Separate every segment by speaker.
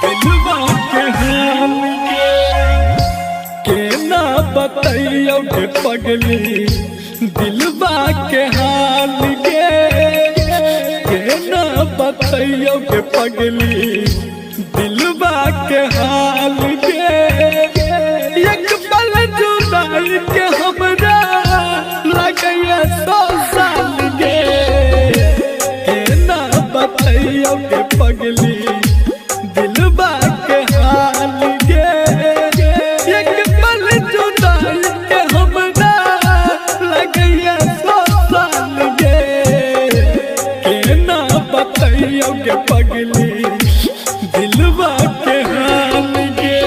Speaker 1: दिलवा के हाल गे, केना बतैयो के पगली दिलवा के हाल गे, केना बतैयो के पगली दिलवा के हाल गे। एक पल जुदाई के हमरा लगैया 100 साल गे, केना बतैयो के पगली दिलवा के हाल गे। एक पल जुदाई के हमरा लगैया 100 साल गे, केना बतैयो के पगली दिलवा के हाल गे।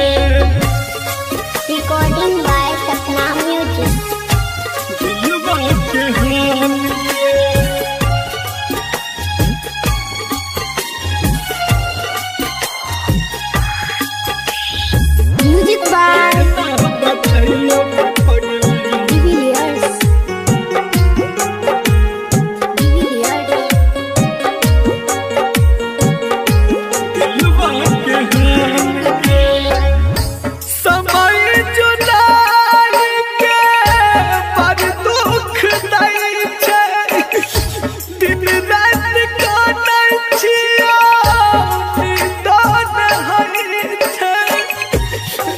Speaker 2: Recording by Sapna Music.
Speaker 1: दिलवा के हाल गे।
Speaker 2: Music by
Speaker 1: केना बतैयो के पगली
Speaker 2: De Villiers. De Villiers.
Speaker 1: दिलवा के हाल गे। समय जुदाई के बड़ दुख दै छै, दिन राति कानै छियौ नींद नहि छै।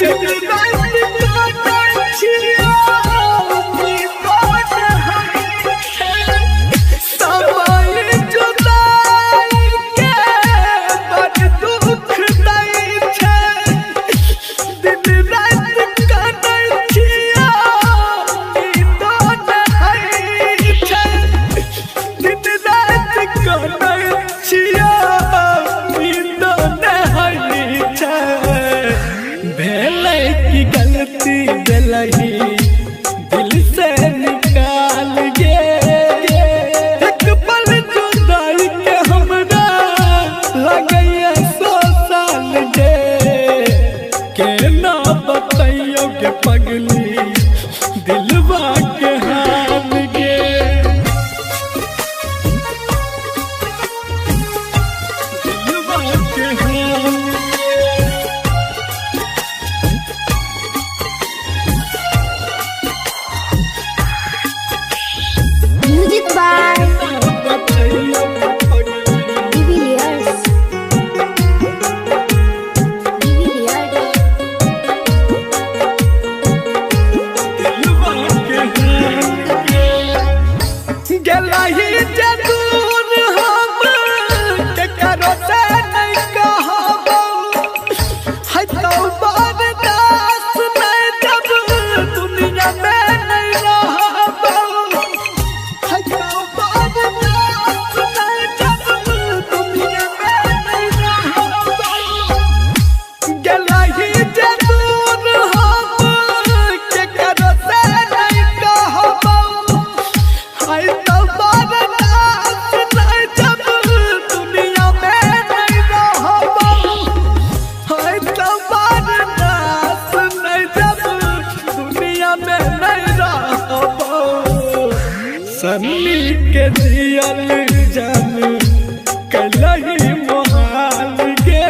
Speaker 1: दिन राति कानै छियौ नींद नहि छै। समय जुदाई के बड़ दुख दै छै, दिन राति कानै छियौ नींद नहि छै। दिन राति कानै छियौ नींद नहि छै। भेलै की गलती देलही दिल से निकाल गे, एक पल जुदाई के हमरा लगैया 100 साल गे, केना बतैयो के पगली दिलवा के हाल गे। दिलवा के हाल गे।
Speaker 2: Music by
Speaker 1: बतैयो के पगली
Speaker 2: De Villiers. De Villiers.
Speaker 1: दिलवा के हाल गे। गेलही जे दूर हम केकरो से नहीं कहबौ, है तो बर्दाश्त नहीं जब दुनिया में नहीं रहबौ। है तो बर्दाश्त नहीं जब दुनिया में नहीं रहबौ। गेलही जे दूर हम केकरो से नहीं कहबौ, है तो बर्दाश्त नहीं जब दुनिया में नहीं रहबौ। है तो बर्दाश्त नहीं जब दुनिया में नहीं रहबौ। सन्नी के जियल जान कलही मोहाल गे,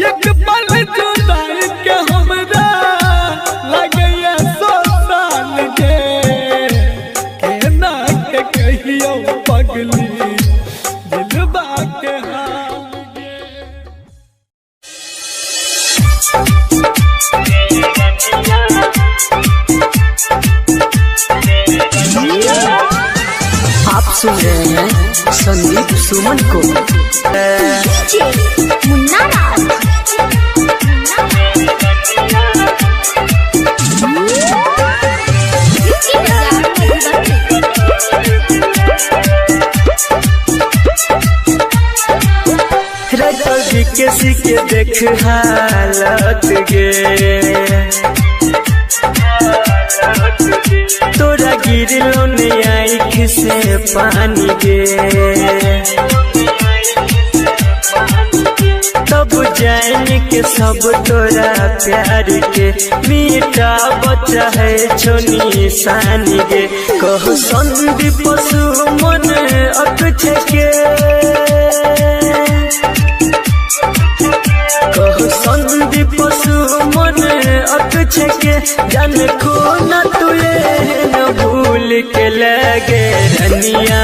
Speaker 1: एक पल जुदाई के हमरा लगैया 100 साल गे, केना के कहियो पगली दिलबा के हाल गे।
Speaker 3: आप सुन रहे हैं संदीप सुमन को।
Speaker 2: DJ Munna Raj. DJ
Speaker 3: writer के सी के देख हालत गे, तोरा गिरलो ने आँख से पानी गे, तब जान के सब तोरा प्यार के मीठा बच्चा है छोनी सानी गे। कहो संदीप सुमन अक के। छके जान को न तुए न भूल के लगे रनिया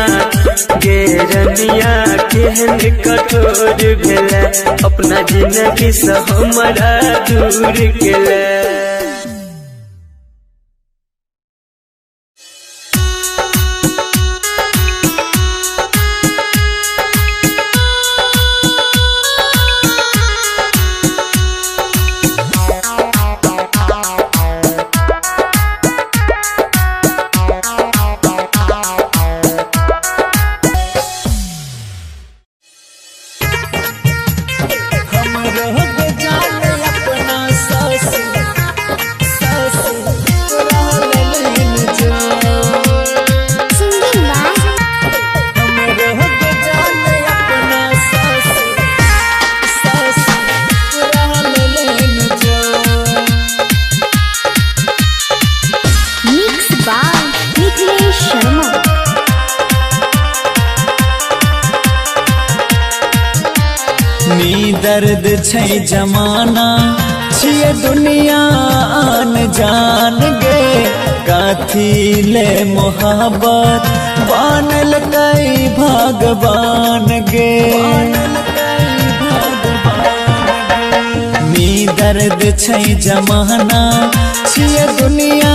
Speaker 3: गे रनिया केहन कठोर भेले अपना जिंदगी से हमरा दूर केले।
Speaker 2: Singing by mix by Mithilesh Sharma.
Speaker 1: नी दर्द छै जमाना छिए दुनिया आन जान गे काथी ले मोहब्बत बानल कई भगवान गे नी दर्द छै जमाना छिए दुनिया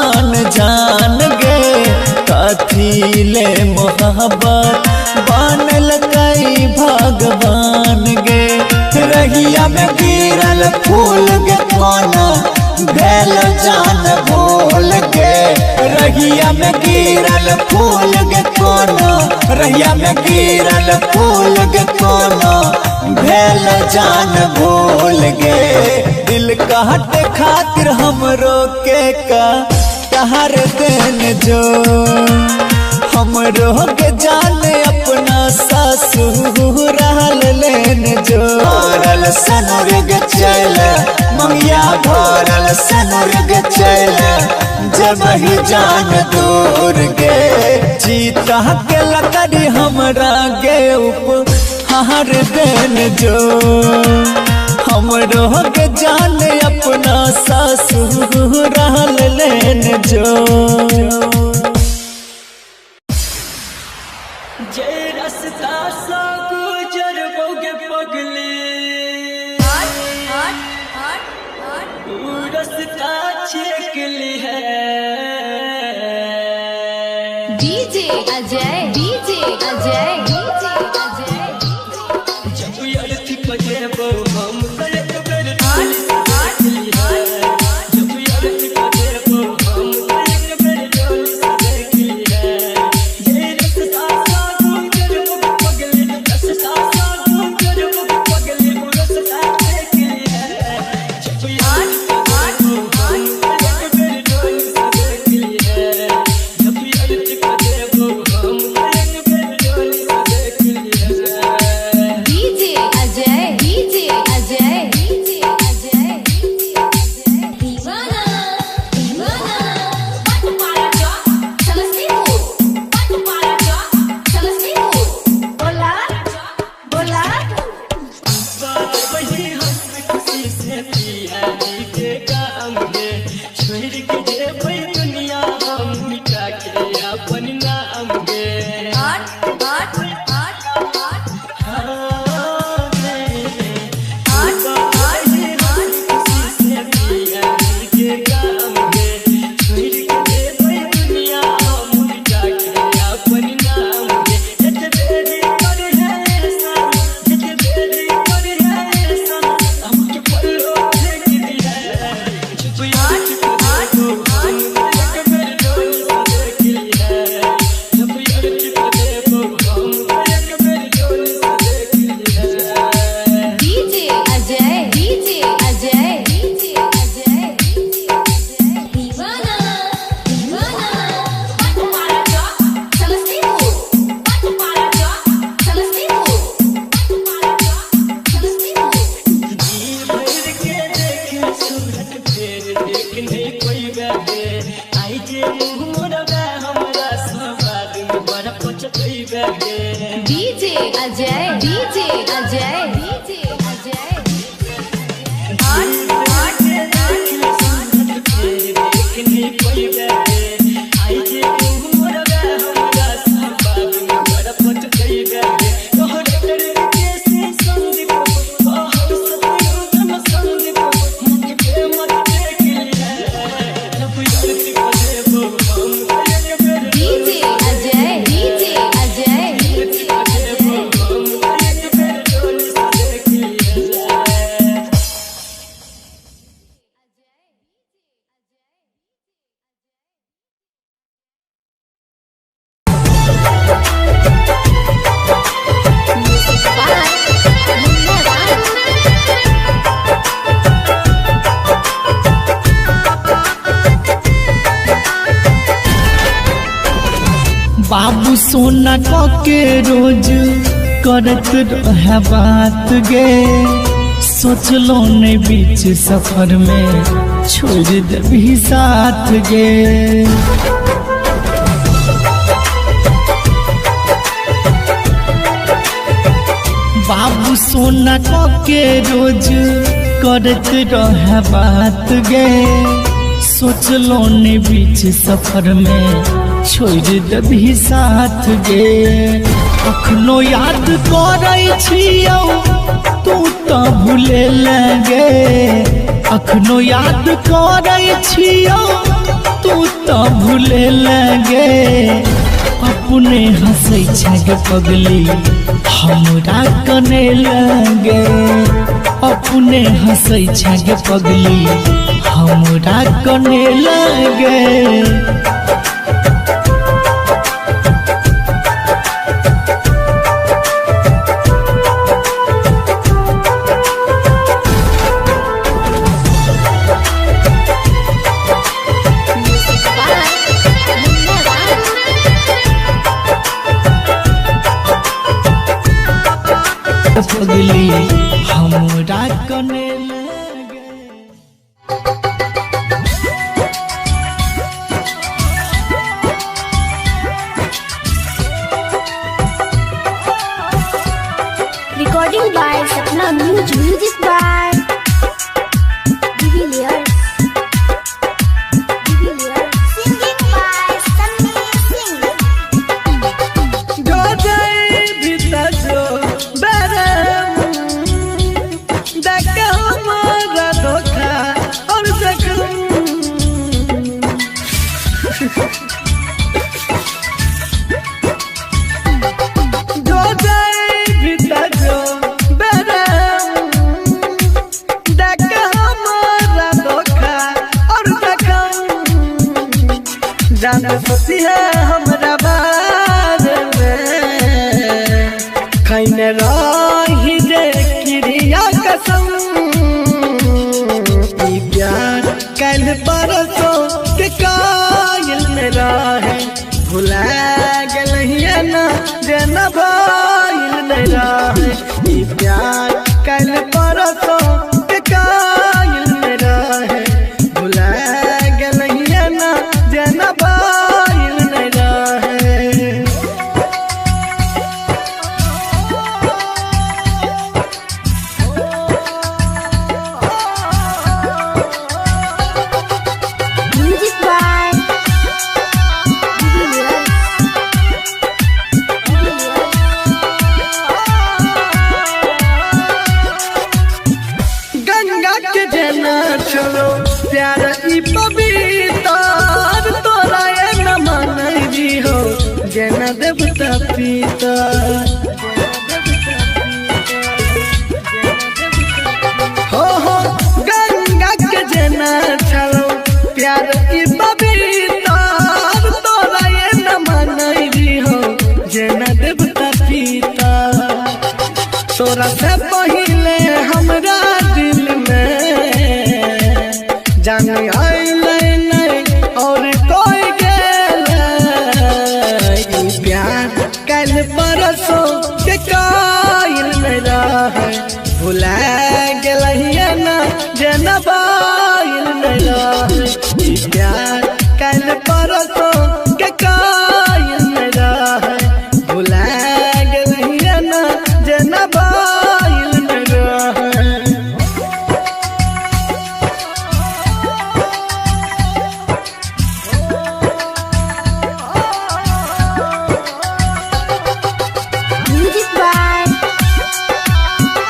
Speaker 1: आन जान गे काथी ले मोहब्बत बानल कई भगवान गे रहिया में गिरल फूल गे कोना भेल जान भूल गे रहिया में गिरल फूल गे कोना रहिया में गिरल फूल गे कोना भेल जान भूल गे दिल कहट खातिर हमरो के का तहर देन जो हमरो के जान अपना ससुराल लेन जो भरल सनरग चल मंगिया भरल सनरग चल जब ही जान दूर गे जीता के लकड़ी हमरा गे उपहार देन जो हमरो के जान अपना ससुराल लेन जो।
Speaker 3: जे रस्ता सा गुजर बोगे पगली ऊ रस्ता छेकली है।
Speaker 2: DJ Ajay DJ Ajay DJ Ajay
Speaker 3: जब अर्थ पजेबो हम त एक बेर डोली से देखली है। जब अर्थ पजेबो हम त एक बेर डोली से देखली है। जे रस्ता सा गुजर बोगे पगली रस्ता सा गुजर बोगे पगली ऊ रस्ता छेकली है। जब अर्थ पजेबो हम त एक बेर डोली से देखली है। जब अर्थ पजेबो हम त एक बेर डोली से देखली है।
Speaker 2: DJ Ajay DJ Ajay.
Speaker 1: सोना के रोज करत रहे बात गे, सोचलो ने बीच सफर में छोड़ देबी साथ गे। बाबू सोना के रोज करत रहे बात गे, सोचलो ने बीच सफर में छोड़ देबी साथ गे। अखनो याद करै छियौ तू तो भूले लगे, अखनो याद करै छियौ तू तो भूले लगे। अपने हंसै छै गे पगली हमरा कने लगे, अपने हंसै छै गे पगली हमरा कने लगे।
Speaker 2: Music by Munna Raj.
Speaker 1: पगली हमरा कने लगे।
Speaker 2: Recording by Sapna Music. Music by De Villiers. De Villiers. Singing by Sunny Singh.
Speaker 3: जो जाए भीतर जो बरम देख हमारा धोखा और जख्म। जो जाए भीतर जो बरम देख हमारा धोखा और जख्म। जान सोची है हमरा बारे में खैने रही जे क्रिया कसम। ई प्यार कल परसों के कायल में रहे, भुला गेलहिए ना जेना भइल नहीं रहे। ई प्यार कल परसों के कायल में रहे, भुला गेलहिए ना जेना भइल नहीं रहे।
Speaker 2: Music by De Villiers. De Villiers.
Speaker 3: Ganga के जेना चलो प्यार ई पवित्र, तोरा ए न मानै जी हो जेना देवता पिता। हो हो गंगा के जेना चलो प्यार ई पवित्र, तोरा ए न मानै जी हो जेना देवता पिता। तोरा से पहले हमरा दिल में जान आइले नहीं और कोई गेले। ई प्यार कल परसों के कायल में रहे, भुला गेलहिए ना जेना बाइल में रहे। ई प्यार कल परसों के कायल में रहे, भुला गेलहिए ना जेना बाइल में रहे।
Speaker 2: Music by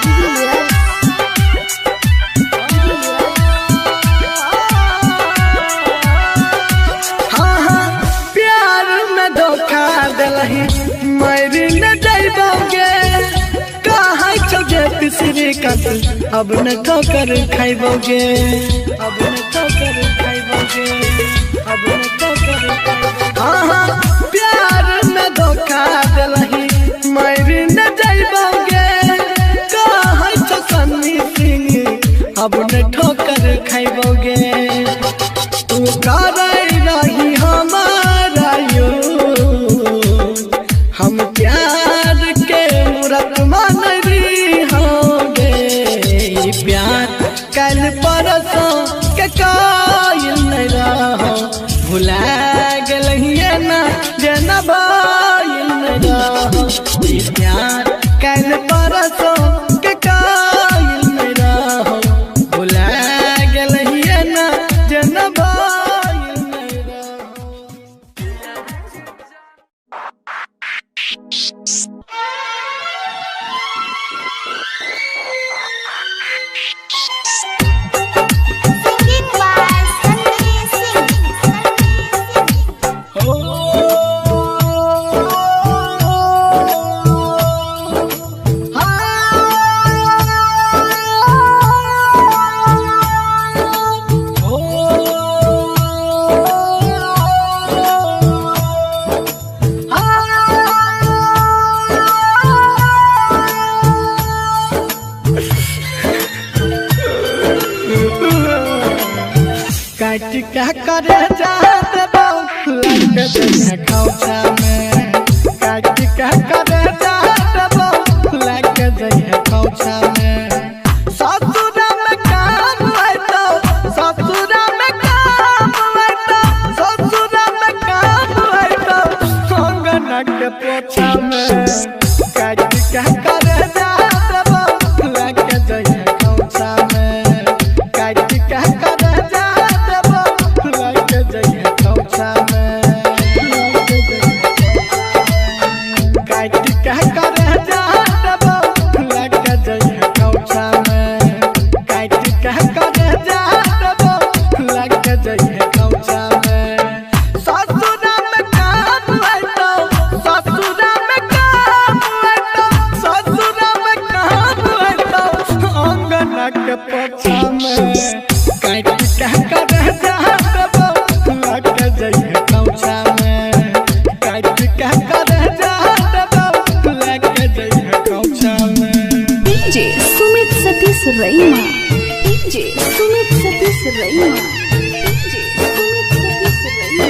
Speaker 2: De Villiers. De Villiers.
Speaker 3: हाँ हाँ प्यार में धोखा दिलही मरी न जाइबोगे, कहाँ चौगे पिसरी कत अब न ठोकर खाइबोगे, अब न ठोकर खाइबोगे, अब न ठोकर खाइबोगे। हाँ हाँ प्यार में धोखा दिलही मरी न जाइबोगे, कहाँ छौ सन्नी सिंह अब न ठोकर खाइबोगे। तू करे रही हमारा यूज,
Speaker 1: काल परसों के कायल नहीं रहो, भुला गेलहिए ना जेना भइल नहीं रहो। ई प्यार काल परसों के कायल नहीं रहो, भुला गेलहिए ना जेना भइल नहीं रहो।
Speaker 2: Singing by Sunny Singh.
Speaker 1: काट क्या करे जात खौछा में, काट क्या करे जात लग जइहे खौछा में। ससुरा में काम आइतो, ससुरा में काम आइतो, ससुरा में काम आइतो, कंगना के पोछा में। काट क्या करे जात लग जइहे खौछा में, काट क्या करे जात लग जइहे खौछा में। काट क्या करे जात लग जइहे खौछा में, काट क्या करे जात लग जइहे खौछा में। ससुरा में काम आइतो, ससुरा में काम आइतो, ससुरा में काम आइतो, अंगना के पोछा में। काट क्या करे जात लग जइहे खौछा में, काट क्या करे जात लग जइहे खौछा में।
Speaker 4: DJ Sumit Satish Raima, DJ Sumit Satish Raima, DJ Sumit Satish Raima,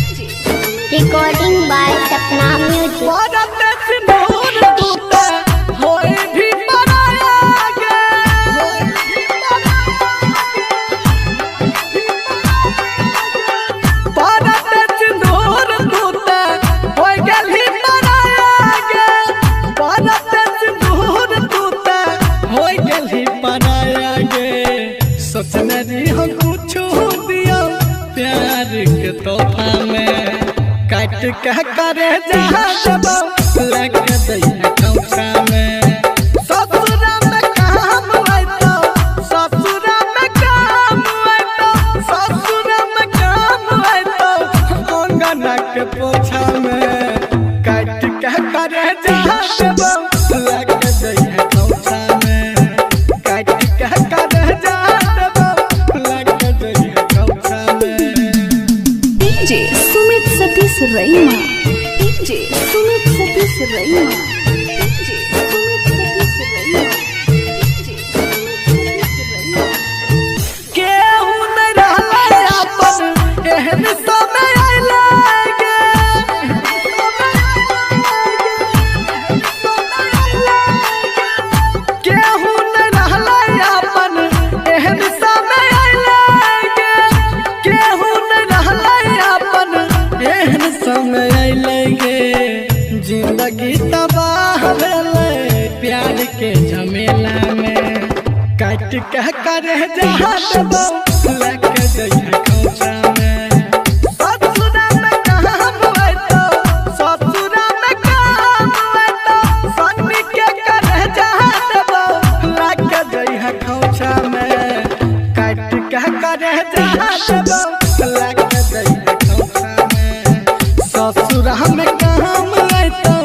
Speaker 4: DJ Sumit.
Speaker 2: Recording by Sapna Music.
Speaker 1: Bharat सिंदूर तूते होए भी पराया गे, भारत सिंदूर तूते होए गेलही पराया गे, भारत सिंदूर तूते होए गेलही पराया गे। सोचने री हम कुछ दिया प्यार के तोहफा में, काट के करे जहाँ लग दैया खौछा में। ससुरा में काम आइतो, ससुरा में काम आइतो, ससुरा में काम आइतो, अंगना के पोछा में। काट के करे जहाँ लग दैया खौछा में, काट के करे जहाँ लग दैया खौछा में।
Speaker 4: DJ Sumit Satish Raima, DJ Sumit Satish Raima, DJ Sumit Satish Raima, DJ Sumit Satish Raima.
Speaker 1: केहू नहीं रहलै अपन एहन समय अइलै गे, केहू नहीं रहलै अपन एहन समय अइलै गे, केहू नहीं रहलै अपन एहन समय अइलै गे। जिंदगी तबाह भेलै प्यार के झमेला में, काट के करे जहाँ लग जइहे खौछा में। ससुरा में काम आइतो, ससुरा में काम आइतो, सन्नी के करे जहाँ लग जइहे खौछा में, काट के करे जहाँ लग जइहे खौछा में। ससुरा में काम आइतो,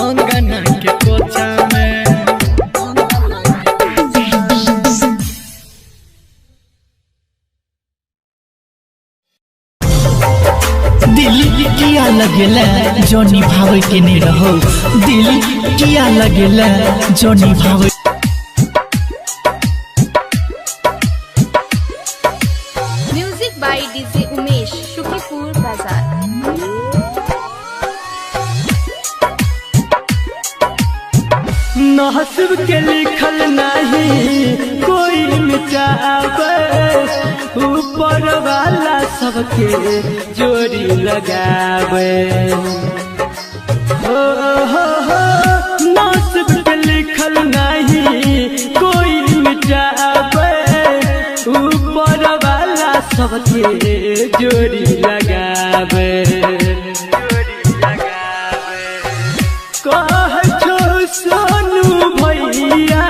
Speaker 1: अंगना के पोछा में। दिल किया लगेला जो निभावे के नहीं रहो, दिल किया लगेला जो निभावे।
Speaker 5: Music by DJ Umesh, Shukipur Bazaar.
Speaker 3: नहसब के लिखल नहीं कोई मिटाई। सबके जोड़ी लगावे। हो हो हो नसीब पे लिखल नहीं कोई मिटावे, ऊपर वाला सबके जोड़ी लगावे। कह छो सोनू भैया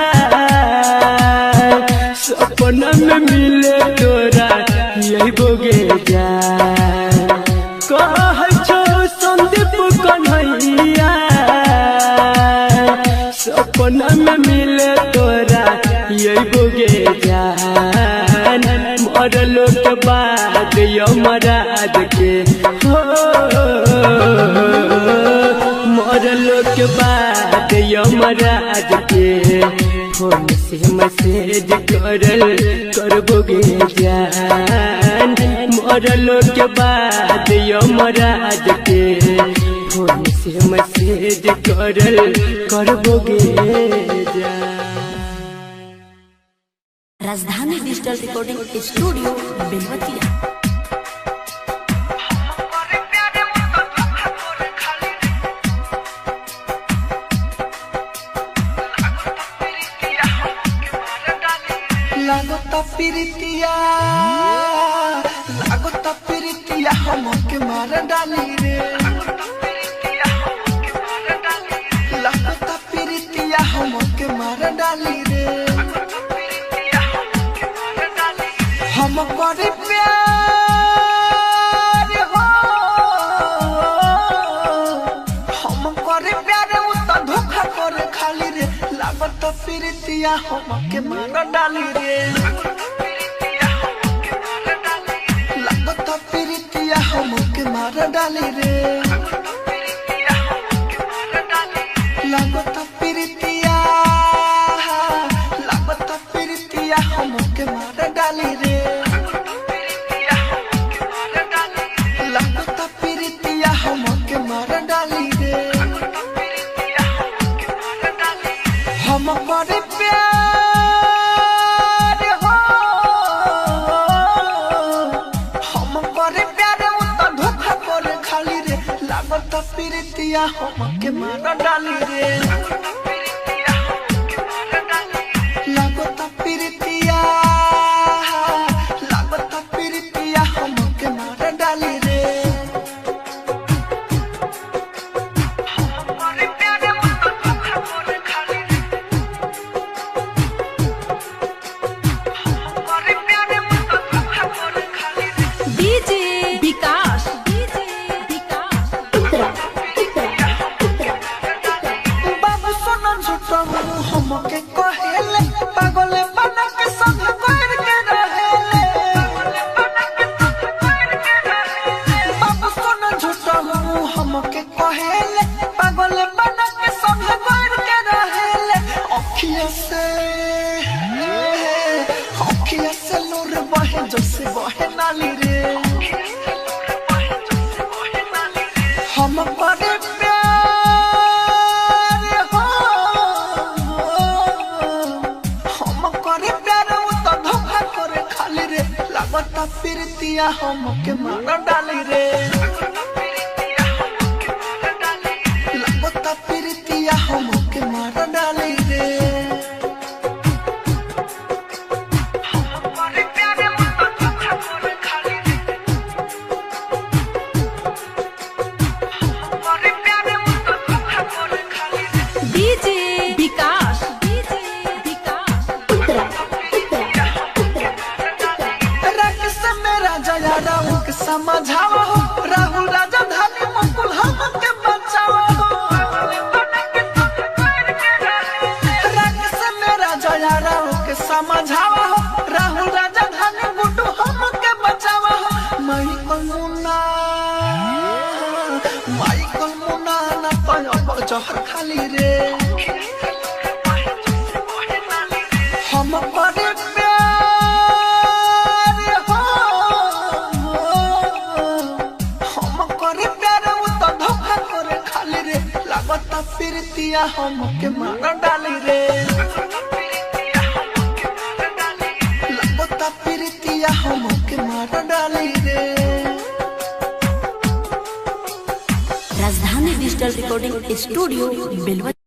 Speaker 3: सपना में मिले तोरा यही बोगे जा। कह छो संदीप कन्हैया सपना में मिले तोरा यही बोगे जान। मरलो के बाद यमराज के हो, मरलो के बाद यमराज के फोन से मैसेज करल करबोगे जान। मरलो के बाद यमराज के फोन से मैसेज करल करबोगे जान।
Speaker 6: Rajdhani digital recording studio Belwatiya.
Speaker 7: लागता प्रीतिया, लागता प्रीतिया हमके मार डाली रे। लागता प्रीतिया हमके मार डाली रे। हम करे प्यार हो, हम करे प्यार उ त धोखा करे खाली रे। लागत प्रीतिया हमके मार डाली रे। लागत प्रीतिया हमके मार डाली रे। लागत प्रीतिया, लागत प्रीतिया हमके मार डाली रे। लागत प्रीतिया हमके मार डाली रे। हम करे प्यार हो, हम करे प्यार उ त धोखा करे खाली रे। लागत प्रीतिया हमके मार डाली रे। लागत प्रीतिया, लागत प्रीतिया हमके मार डाली रे। हम करे प्यार उ त धोखा करे खाली रे। हम करे प्यार उ त धोखा करे खाली रे।
Speaker 5: डीजे विकास, डीजे विकास।
Speaker 7: बाबू सोना झूठा हमके कहेले, पागल बना के संग कर के रहेले। बाबू सोना झूठा हमके कहेले, पागल बना के संग कर के रहेले। अखिया से, अखिया से लोर बहे जैसे बहे नाली रे। हम करे प्यार हो, हम करे प्यार उ त धोखा करे खाली रे। लागत प्रीतिया हमके मार डाली रे। लागत प्रीतिया हमके मार डाली रे। हम करे प्यार उ त धोखा करे खाली रे। हम करे प्यार उ त धोखा करे खाली रे।
Speaker 5: डीजे विकास, डीजे विकास।
Speaker 7: राकेश मेरा जया राहुल के समझावा हो, राहुल राजा धानी मुकुल हमके बचावा हो। राकेश मेरा जया राहुल के समझावा हो, राहुल राजा धानी गुड्डू हमके बचावा हो। माइकल मुन्ना, माइकल मुन्ना ना तो जहर खाली रे। हम करे प्यार हो, हम करे प्यार उ त धोखा करे खाली रे। लागत प्रीतिया हमके मार डाली रे। लागत प्रीतिया हमके मार डाली रे।
Speaker 6: Digital recording studio Belwatiya.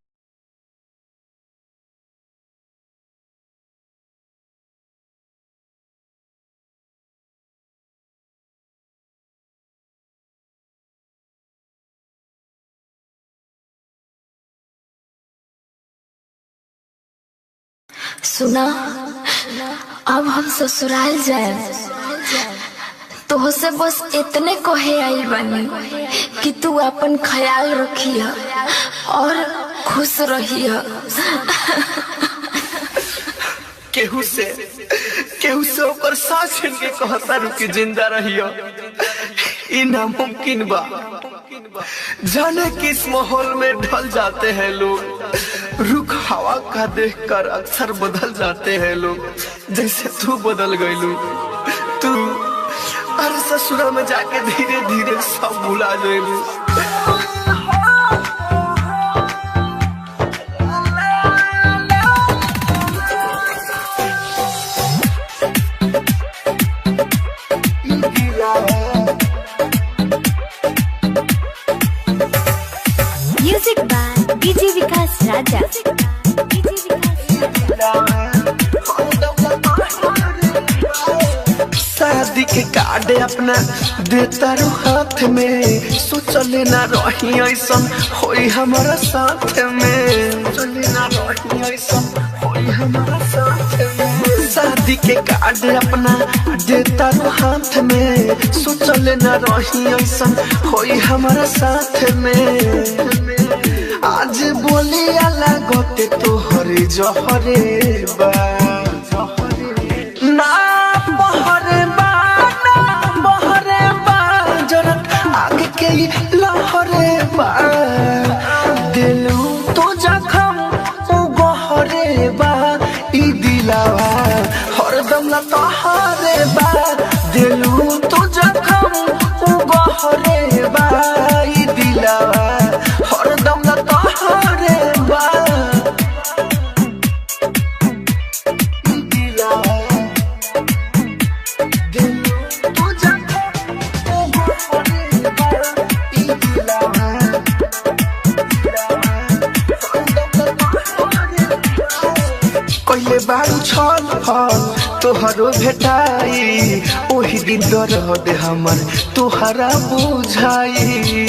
Speaker 8: सुना, अब हम ससुराल जाए तोहसे बस इतने कहे आइल बानी कि तू अपन ख्याल रखिह और खुश रहिह।
Speaker 7: केहू से ओकर साथ छीन के कहता रुकी जिंदा रहियो, ई नामुमकिन बा। जाने किस माहौल में ढल जाते हैं लोग, रुख हवा का देखकर अक्सर बदल जाते हैं लोग, जैसे तू बदल गईलू। तू अरे ससुरा में जाके धीरे धीरे सब भुला गईलू।
Speaker 8: Music by DJ Vikas Raja.
Speaker 7: शादी के कार्ड अपना देता रू हाथ में, सोचले ना रही ऐसन होई हमारा साथ में, सोचले ना रही ऐसन होई हमारा साथ में। शादी के कार्ड अपना देता रू हाथ में, सोचले ना रही ऐसन होई हमारा साथ में। आज बोलिया लागते तोहरे जहरे बा, ना बहरे बा, ना बहरे बा, जरत आग के लहरे बा। दिलू तो जखम उ गहरे बा, ई दिलावा हरदम ला तोहरे बा। दिलू तो जखम उ गहरे बा, ई दिलावा हरदम ला तोहरे बा। ई दिलावा कहिले बारू छल फल तोहरो भेटाई, ओही दिन दर्द हमर तोहरा बुझाई।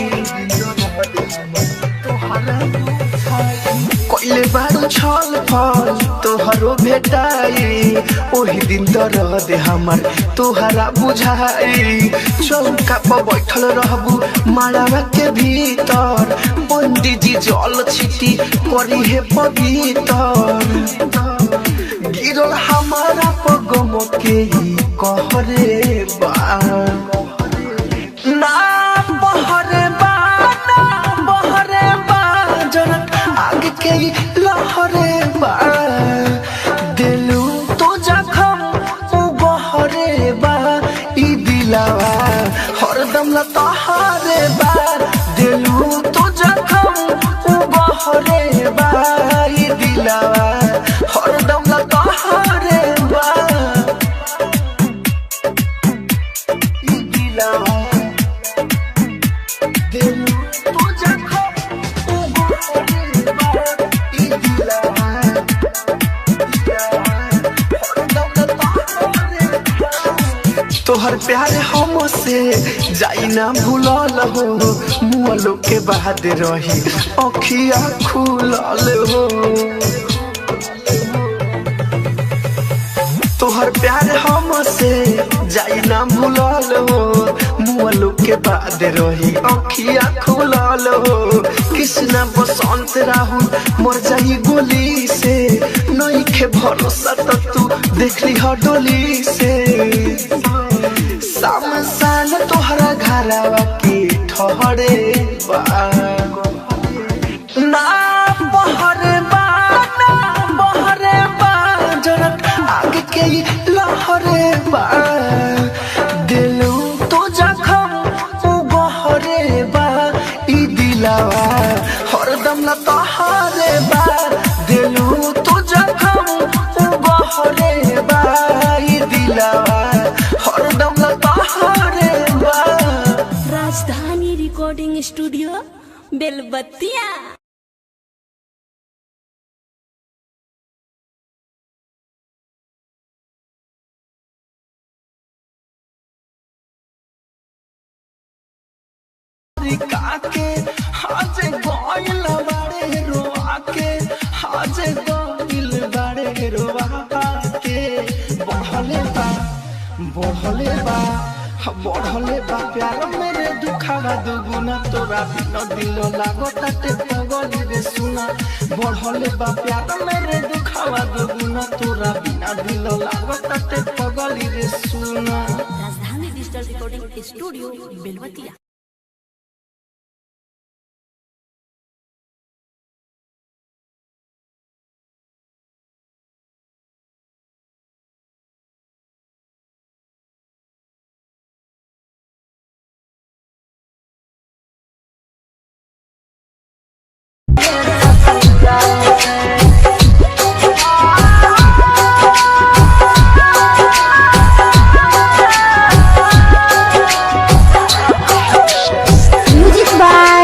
Speaker 7: कहिले बारू छल फल तोहरो भेटाई, ओही दिन दर्द हमर तोहरा बुझाई। चौका पर बैठल रहबू मालावा के भीतर, पंडित जी जल छिटी करी हे पवित्र। गिरल हमारा पगम के कहरे बा, ना बहरे बा, ना बहरे बा, जरत आग के लहरे बा। दिलू तो जखम उ गहरे बा, ई दिलावा हरदम ला तोहरे बा। दिलू तो जखम उ गहरे बा, ई दिलावा हरदम ला तोहरे बा। ई दिलावा दिलू तो जखम उ गहरे बा, ई दिलावा तोहर प्यार हमसे जाई ना भूलल हो, मुअलो के बाद रही अखिया खुलल हो। तोहर प्यार हमसे जाई ना भूलल हो, मुअलो के बाद रही अखिया खुलल हो। कृष्णा बसंत राहुल मर जाई गोली से, नइखे भरोसा त तू देखली ह डोली से। सामसान तोहरा घरवा के ठहरे बा, ना बहरे बा, ना बहरे बा, जरत आग के लहरे बा। दिलू तो जखम उ गहरे बा, ई दिलावा हरदम ला तोहरे बा। दिलू तो जखम उ गहरे बा, ई दिलावा हरदम ला तोहरे बा।
Speaker 6: राजधानी रिकॉर्डिंग स्टूडियो। बेलबत्तिया।
Speaker 7: काके आज गइल बाड़े रोआके, आज गइल बाड़े रोआके। बढ़ले बा, बढ़ले बा, बढ़ले बा प्यार मेरे दुखावा दुगुना, तोरा बिन दिल लागताटे पगली रे सुना। बढ़ले बा प्यार मेरे दुखावा दुगुना, तोरा बिना दिल लागताटे पगली रे सुना।
Speaker 6: Rajdhani digital recording studio Belwatiya.
Speaker 2: Music by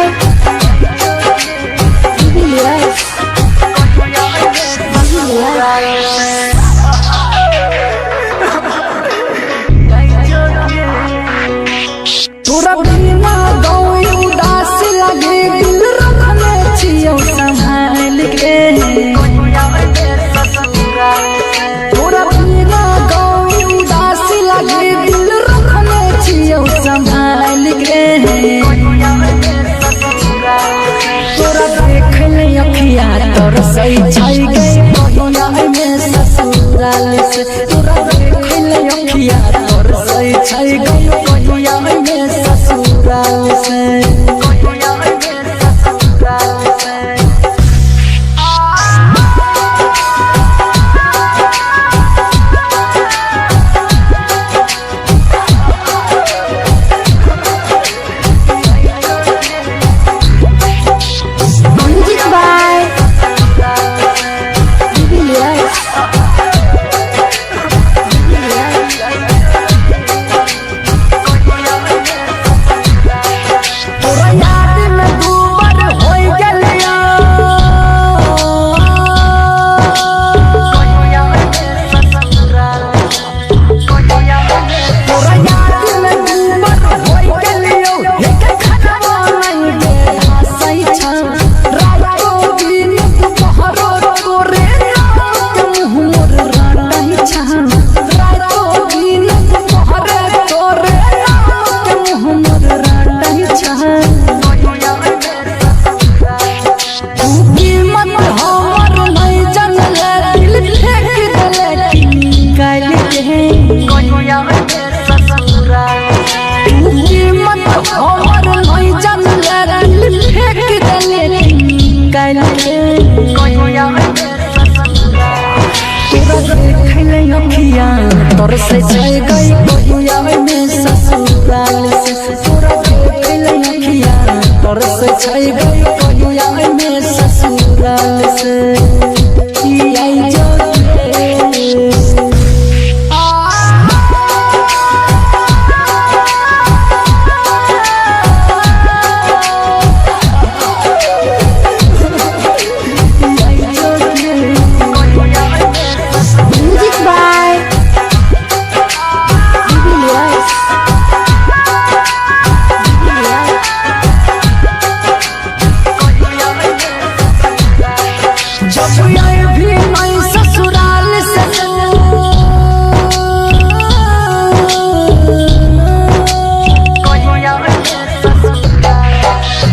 Speaker 2: Julius. Julius.
Speaker 9: तोरा बिना गाँव उदास लगे, दिल रखने छियौ संभाल के। तोरा बिना गाँव उदास लगे, दिल रखने छियौ संभाल के। तोरा देखले अखिया तरसै छै गे कहिया में ससुराल से। तोरा देखले अखिया तरसै छै गे कहिया में ससुराल से।
Speaker 2: Music by Julius.
Speaker 9: तोरा याद में दूबर होई गेलियो, तोरा याद में दूबर होई गेलियो, एक खनवा नहीं बेधासै छ। रातो दिन दुपहरो तोरे नाम के मुँह मोर रटै छ। रातो दिन दुपहरो तोरे नाम के मुँह मोर रटै छ। तू कीमत हमर नहीं जानले, दिल फेंक देले निकाल के। तू कीमत हमर नहीं जानले, दिल फेंक देले निकाल के। तोरा देखले अखिया तरसै छै गई कहिया में ससुराल से। तोरा देखले अखिया तरसै छै गई कहिया में ससुराल से। ई आई जो रे।
Speaker 2: Music by Julius. Julius.
Speaker 9: जब आए भी मैं ससुराल से,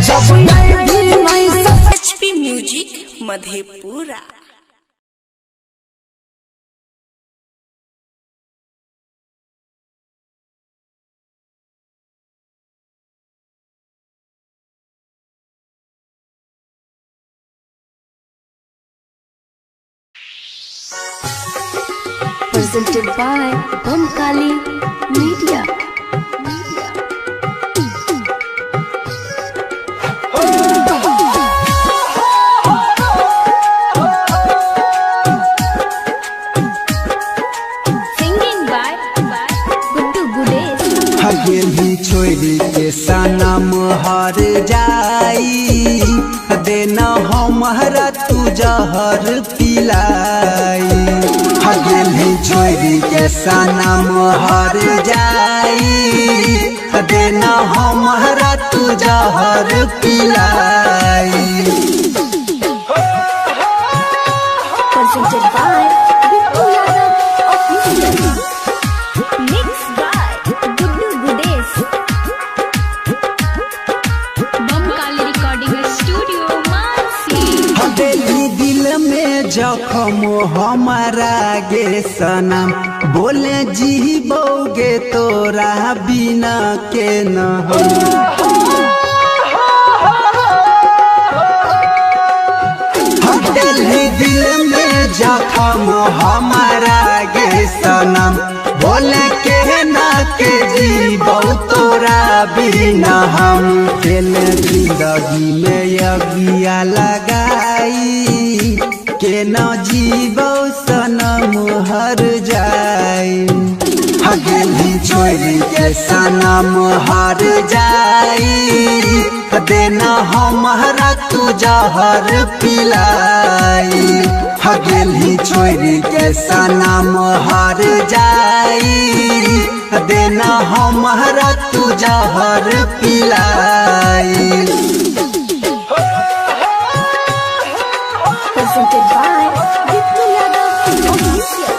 Speaker 9: जब आए भी मैं ससुराल
Speaker 6: HP music Madhepura.
Speaker 4: Presented by Bamkali Media.
Speaker 2: Singing by Guddu Gudesh.
Speaker 10: हगे भी छोड़ी के सनम हर जाई। जहर पिलाई। हगेली छोरी के सनम हर जाई, देना हमारा तू जहर पिलाई।
Speaker 4: Presented by Bittu Yadav Official.
Speaker 2: Mixed by Guddu Gudes.
Speaker 5: Bam Kali Recording Studio, Mansi.
Speaker 10: हदेली दिल में जखम हमारा गे सनम, बोले जी बोगे तोरा बिना के न हम। हदेली दिल में जखम हमारा गे सनम, बोले के ना के जी बहु तोरा बिना हम। दिल जिंदगी में अगिया लगाई के न जीवो सनम हर जाई। हगेली छोरी के सनम हर जाई, देना हमारा तू जहर पिलाई। हगेली छोरी के सनम हर जाई, देना हमारा तू जहर पिलाई।
Speaker 4: Presented by Bittu Yadav Official.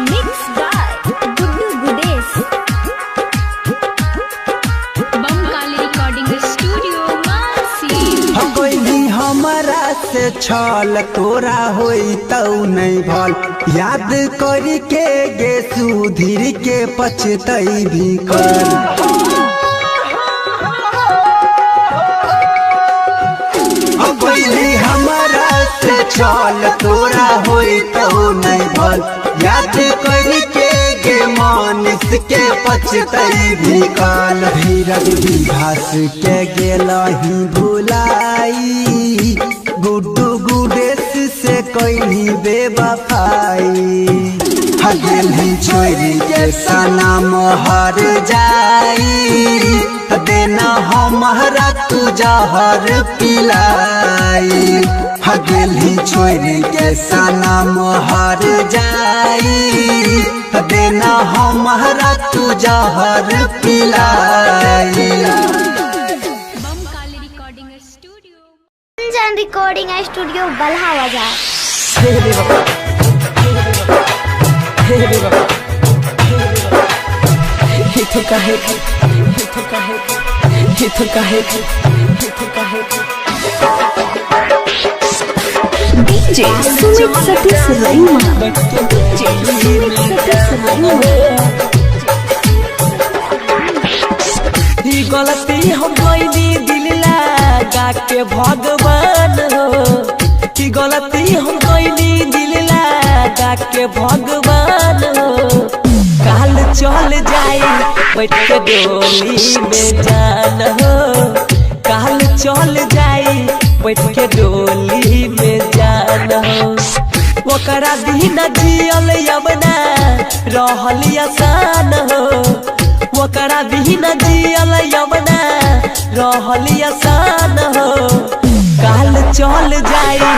Speaker 2: Mixed by Guddu Gudes.
Speaker 5: Bam Kali Recording Studio, Mansi.
Speaker 10: कोई हमारा से छल तोरा होई तौ नहीं भल, याद करी के गे सुधीर के पछतई भी कर। कोई हमारा से छल तोरा होई तौ नहीं भल, याद करी के गे मानिस के पछतई भी काल। धीरज विभास के गेलही भुलाई, गुड्डू गुडेस से कैली बेवफाई। हगेली छोरी के सनम हर जाई, देना हमारा तू जहर पिलाई। हगेली छोरी के सनम हर जाई, देना हमारा तू जहर पिलाई।
Speaker 5: Bam Kali Recording Studio.
Speaker 2: Gunjan Recording Studio, Balha Bazaar.
Speaker 4: DJ Sumit Satish Raima. DJ Sumit Satish Raima.
Speaker 3: ई गलती हम कैनी दिल लगा के भगवान हो, ई गलती हम कैनी दिल लगा के भगवान हो। काल चल जाई बैठ के डोली में जान हो, काल चल जाई बैठ के डोली में जान हो। ओकरा बिना जियल यमुना रहल आसान हो, ओकरा बिना जियल यमुना रहल आसान हो। काल चल जाई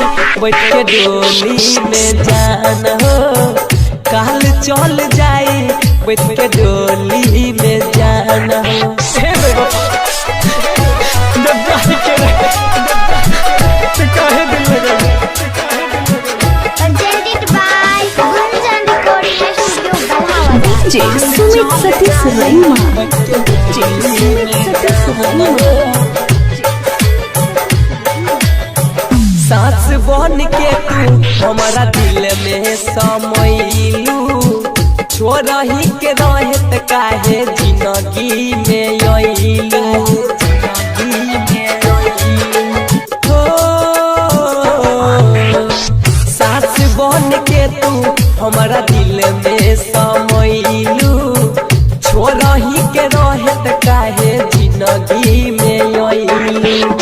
Speaker 3: बैठ के डोली में जान हो, काल चल जाई बैठ के डोली में जान हो। हे बाबा, जब जाई के रहे, तो काहे दिल लगा।
Speaker 2: Presented by Gunjan Recording Studio, Balha Bazaar.
Speaker 4: DJ Sumit Satish Raima. DJ Sumit Satish Raima.
Speaker 3: सास बन के तू हमारा दिल में समैलू, छोरही के रहत काहे जिंदगी में अइलू। हो सास बन के तू हमारा दिल में समैलू, छोरही के रहत काहे जिंदगी में अइलू।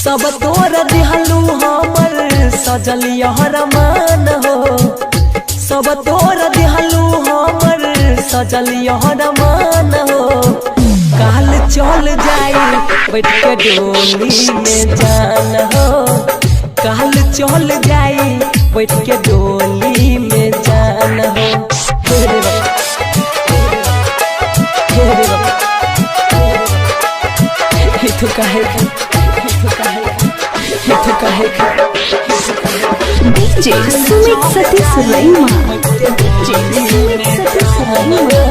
Speaker 3: सब तोर दिहलू हमर सजल यहर मान हो, सब तोर दिहलू हमर सजल यहर मान हो। काल चल जाई बैठ के डोली में जान हो, काल चल जाई बैठ के डोली में जान हो। हे रे बाप, हे रे बाप, हे तो काहे, हे तो काहे, हे तो काहे।
Speaker 4: DJ Sumit Satish Raima. DJ Sumit Satish Raima.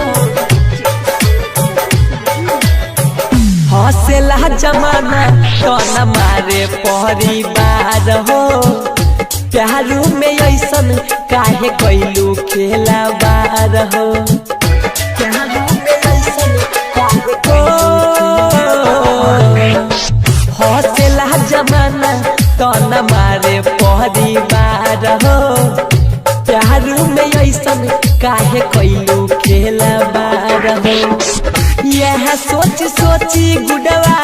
Speaker 3: हौसला जमाना तो न मारे परिवार हो, प्यारू में ऐसन काहे कैलू खेला बार हो, प्यारू में ऐसन काहे हौसला जमाना तो न मारे परिवार हो, प्यारू में ऐसन काहे कैलू खेला बार हो। यह सोच सोची गुडवा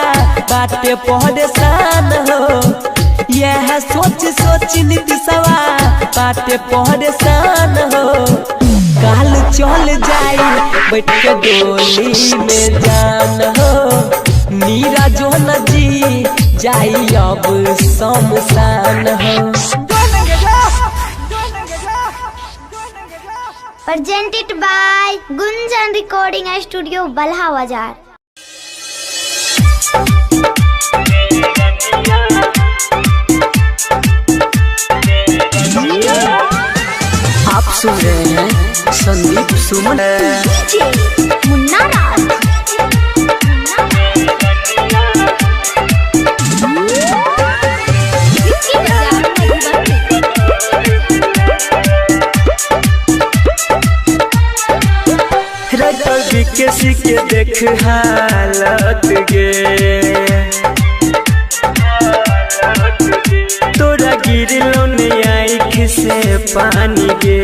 Speaker 3: बाटे परेशान हो, यह सोच सोची नीतीशवा बाटे परेशान हो। काल चल जाई बैठ के डोली में जान हो, नीरा जो नजी जाई अब शमशान हो।
Speaker 2: Presented by Gunjan Recording Studio, Balha Bazar.
Speaker 3: आप सुन रहे हैं Sandeep Suman.
Speaker 2: DJ Munna Raj.
Speaker 5: Vicky Bazar Madhubani.
Speaker 7: Writer के के देख हालत गे, तोरा गिरलो ने आँख से पानी गे,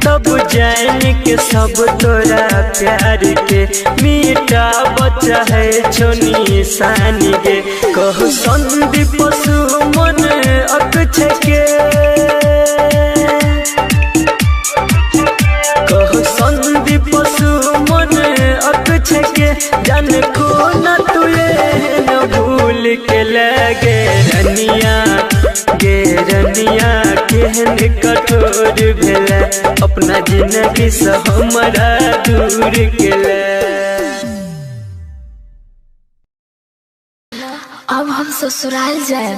Speaker 7: तब जान के सब तोरा प्यार के मीठा बच्चा है छोनी सानी गे। कहो संदीप सुमन अकछ के, कहो संदीप सुमन अकछ के, जान को न तुए न भूल के लगे रनिया गे रनिया, केहन कठोर भेल अपना जिंदगी से हमरा दूर केले।
Speaker 8: अब हम ससुराल जाए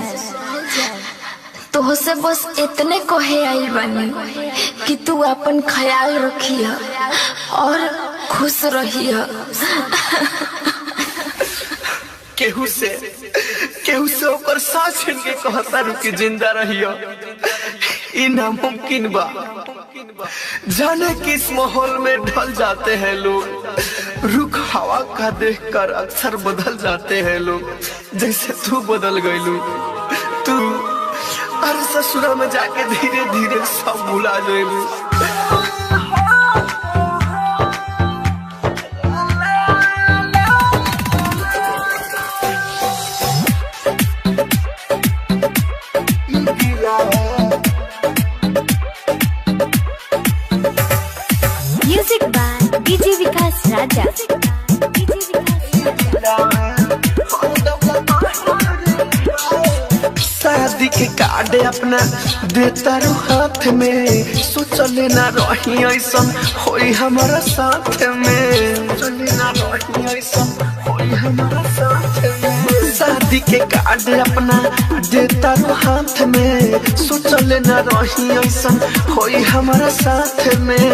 Speaker 8: तोहसे बस इतने कहे आइल बानी कि तू अपन ख्याल रखिह और खुश रहिह।
Speaker 7: केहू से केहू से ओकर साथ छीन के कहता रुकी जिंदा रहियो, ई नामुमकिन बा। जाने किस माहौल में ढल जाते हैं लोग, रुख हवा का देखकर अक्सर बदल जाते हैं लोग, जैसे तू बदल गईलू तू। अरे ससुरा में जाके धीरे धीरे सब भुला गईलू।
Speaker 2: Music by DJ Vikas Raja. DJ Vikas Raja.
Speaker 7: शादी के कार्ड अपना देता रू हाथ में, सोचले ना रही ऐसन होई हमारा साथ में, सोचले ना रही ऐसन होई हमारा साथ में। शादी के कार्ड अपना देता रू हाथ में, सोचले ना रही ऐसन होई हमारा साथ में।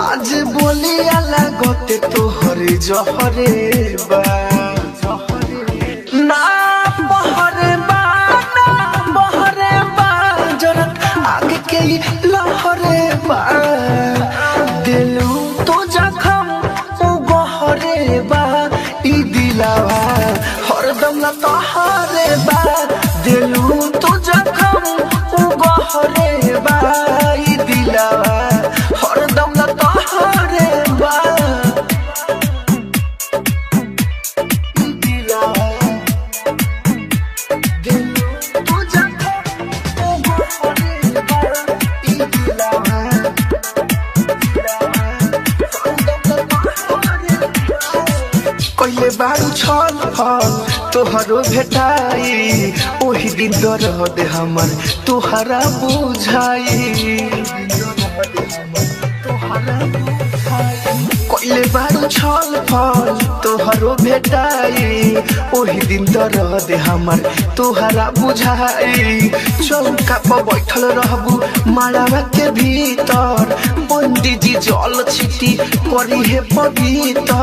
Speaker 7: आज बोलिया लागते तोहरे जहरे बा, ना बहरे बा, ना बहरे बा, जरत आग के लहरे बा, दिलू तो जखम उ गहरे बा, ई दिलावा हरदम ला तोहरे बा, दिलू तो जखम उ गहरे बा, ई दिलावा हरदम ला तोहरे बा, ई दिलावा कहिले बारू छल फल तोहरो भेटाई, ओही दिन दर्द हमर तोहरा बुझाई। कइले बारू छल फल तोहरो भेटाई, ओही दिन दर्द हमर तोहरा बुझाई। चौका पर बैठल रहबू मालावा के भीतर, पंडित जी जल छिटी करी हे पवित्र।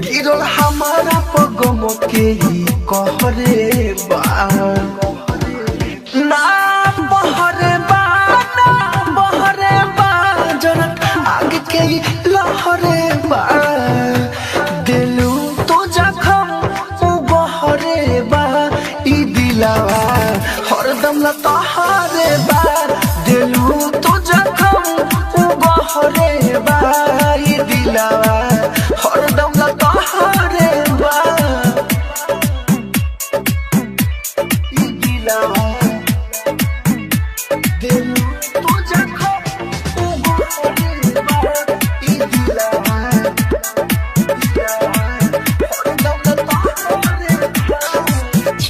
Speaker 7: गिरल हमारा पगम के ही कहरे बा, ना बहरे बा, ना बहरे बा, जनक आग के ही लहरे बा। दिलू तो जखम उ बहरे बा, ई दिलावा हरदम लतहरे बा। दिलू तो जखम उ बहरे बा, ई दिलावा हरदम लतहरे बा। ई दिलावा दिलू तो जखम उ बहरे बा, ई दिलावा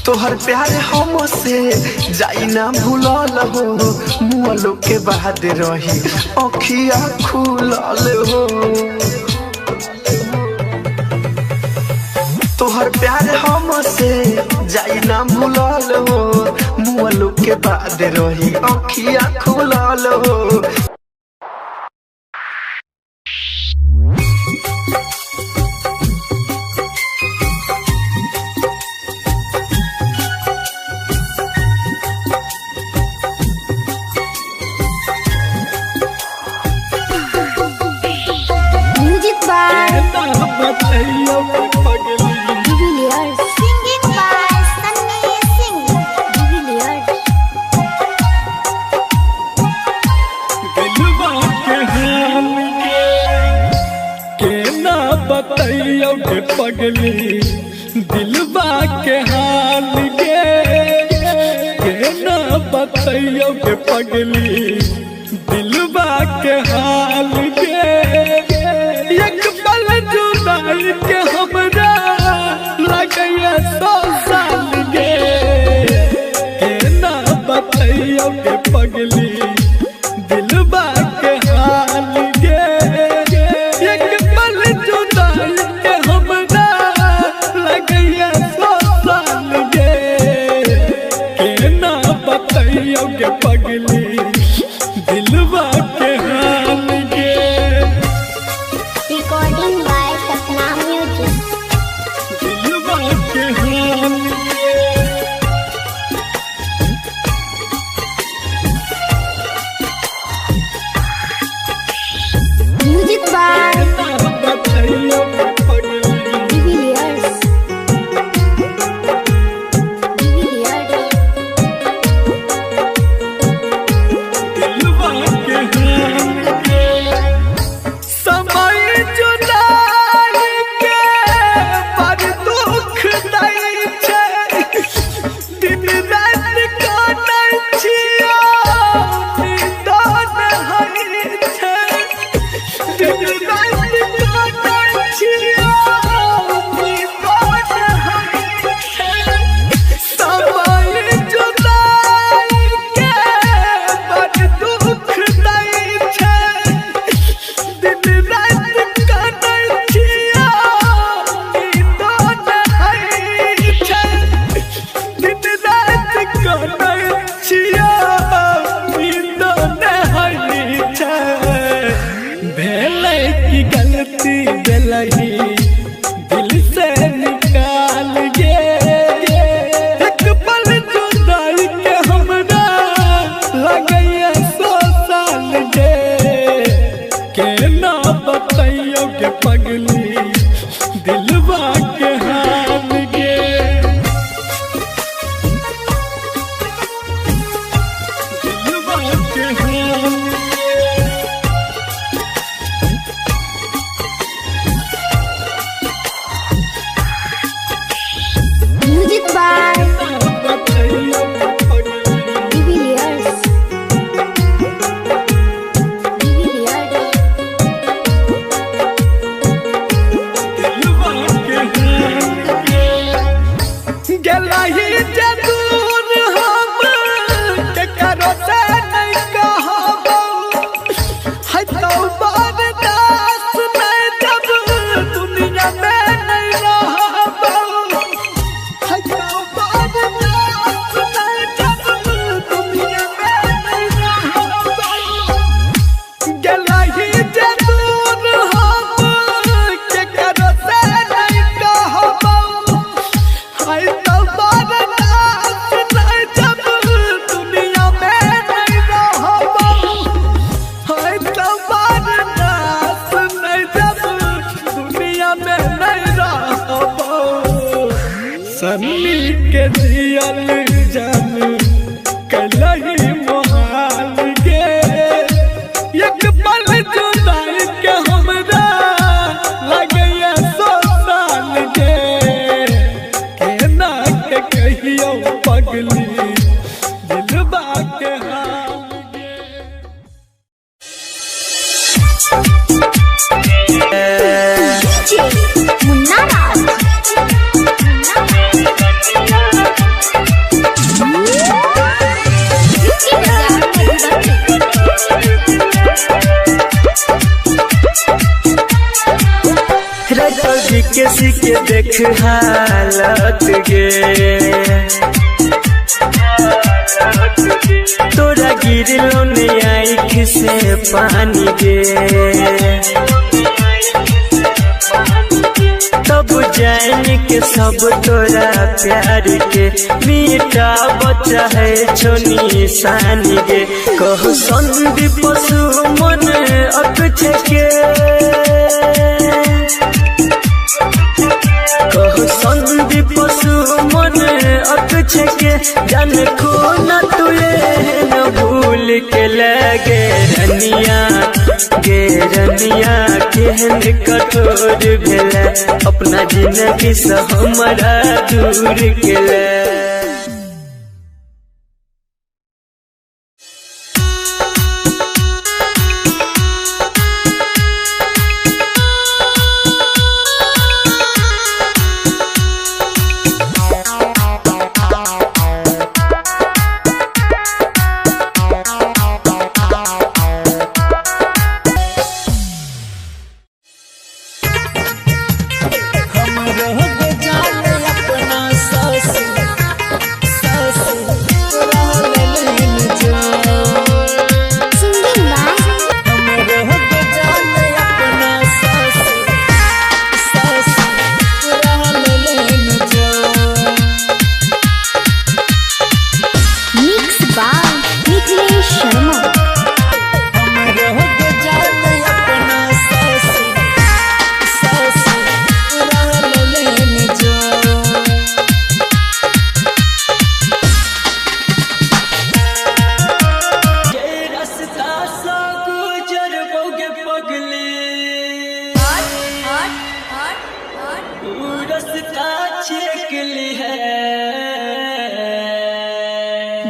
Speaker 7: तोहर प्यार हमसे जाई ना भूलल हो, मुअलो के बाद रही अखिया खुलल हो। तोहर प्यार हमसे जाई ना भूलल हो, मुअलो के बाद रही अखिया खुलल हो।
Speaker 2: Music by de Villiers, singing by Sunny Singh de Villiers.
Speaker 3: केना बतैयो के पगली दिलबा के हाल गे, केना बतैयो के पगली दिलबा के हाल गे। एक पल जुदाई के हमरा लगैया 100 साल गे, केना बतैयो के पगली दिलबा के हाल गे। एक पल जुदाई के हमरा लगैया 100 साल गे, केना बतैयो के पगली दिलबा के हाल गे।
Speaker 2: Recording by Sapna music.
Speaker 3: दिलबा के हाल गे।
Speaker 2: म्यूजिक बाय
Speaker 3: बतैयो के पगली
Speaker 2: डिविलियर्स, डिविलियर्स।
Speaker 3: दिलबा के हाल गे। समय जुदाई के बड़ दुख दै छै, दिन रात कानै छियौ निदान होइ छै। दिन रात कानै छियौ निदान होइ छै। समय जुदाई के बड़ दुख दै छै, दिन रात कानै छियौ निदान होइ छै। दिन रात कानै छियौ निदान होइ छै। भेलै की गलती भेलही दिल से निकाल गे, एक पल जुदाई के हमरा लगैया 100 साल गे। केना बतैयो के पगली दिलबा के हाल गे। दिलबा के हाल गे। के देख हालत गे। तोरा गिरलो ने आँख से पानी गे। तब जान के सब तोरा प्यार के मीठा बच्चा है छोनी सानी गे। कहो संदीप सुमन अकछ के, कहो संदीप सुमन अकछ के, जान को न तुए न भूल के लगे रनिया गे रनिया केहन कठोर भेलै अपना जिंदगी से हमरा दूर गेलै।
Speaker 2: Singing by mix by Mithilesh Sharma.
Speaker 3: रास्ता सा गुजर बोगे पगली, रास्ता छेकली है।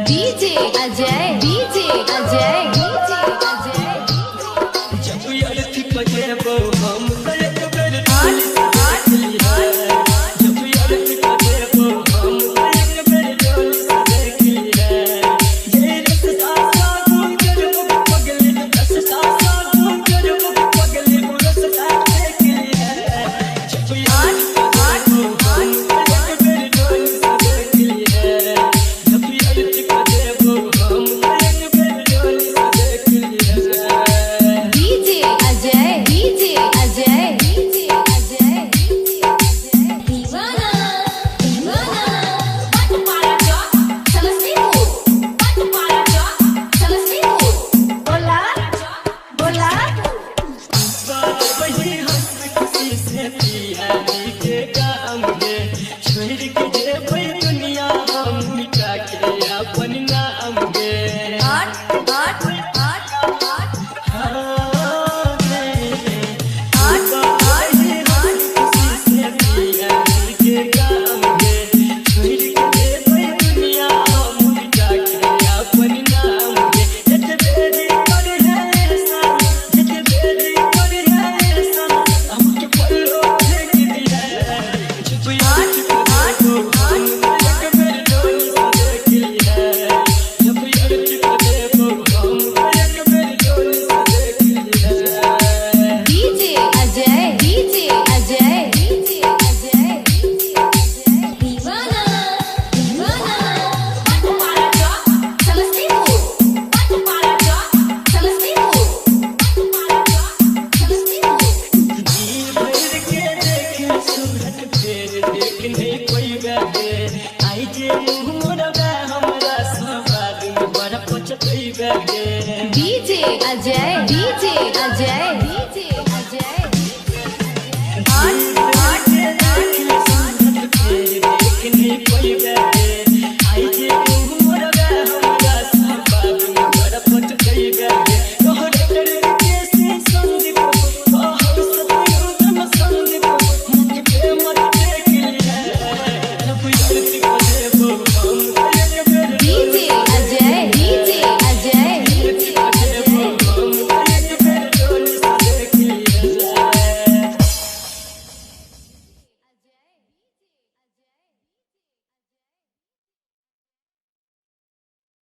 Speaker 5: DJ Ajay DJ Ajay DJ Ajay
Speaker 3: जब अर्थी पजेबो हम त एक बेर डोली से देख लिहे। जब अर्थी पजेबो हम त एक बेर डोली से देख लिहे। ये रास्ता सा गुजर बोगे पगली, रास्ता सा गुजर बोगे पगली, रास्ता छेक लिहे। जब अर्थी पजेबो हम त एक बेर डोली से देख लिहे। जब अर्थी पजेबो हम त एक बेर डोली से देख लिहे।
Speaker 5: DJ Ajay DJ Ajay DJ Ajay DJ Ajay दीवाना दीवाना पटपारा चौक समस्तीपुर, पटपारा चौक समस्तीपुर, बोला बोला।
Speaker 3: वही हंस खुशी से पिया जी के काम गे, छोड़ के जेबै दुनिया हम मिटा के अपन नाम गे।
Speaker 5: 8 8 8 8
Speaker 3: हाँ गे।
Speaker 5: 8 8 8
Speaker 3: खुशी से पिया जी के काम गे, छोड़ के जेबै दुनिया हम मिटा के अपन नाम गे। जत बेरी कर है सा, जत बेरी कर है सा, हमके पल्लो फेंक दिया। चुप यार चुप देखो हम एक बेर डोली से देख लिहे। जब यार चुप देखो हम एक बेर डोली से देख लिहे।
Speaker 5: DJ Ajay DJ Ajay DJ Ajay DJ Ajay दीवाना दीवाना पटपारा चौक समस्तीपुर, पटपारा चौक समस्तीपुर, पटपारा चौक समस्तीपुर।
Speaker 3: जी भर के देखे सूरत फेर देखने कोई बाटे, आई जे मुँह मोरबा हमरा सवाद में बड़ा पचतई बाटे।
Speaker 5: DJ Ajay DJ Ajay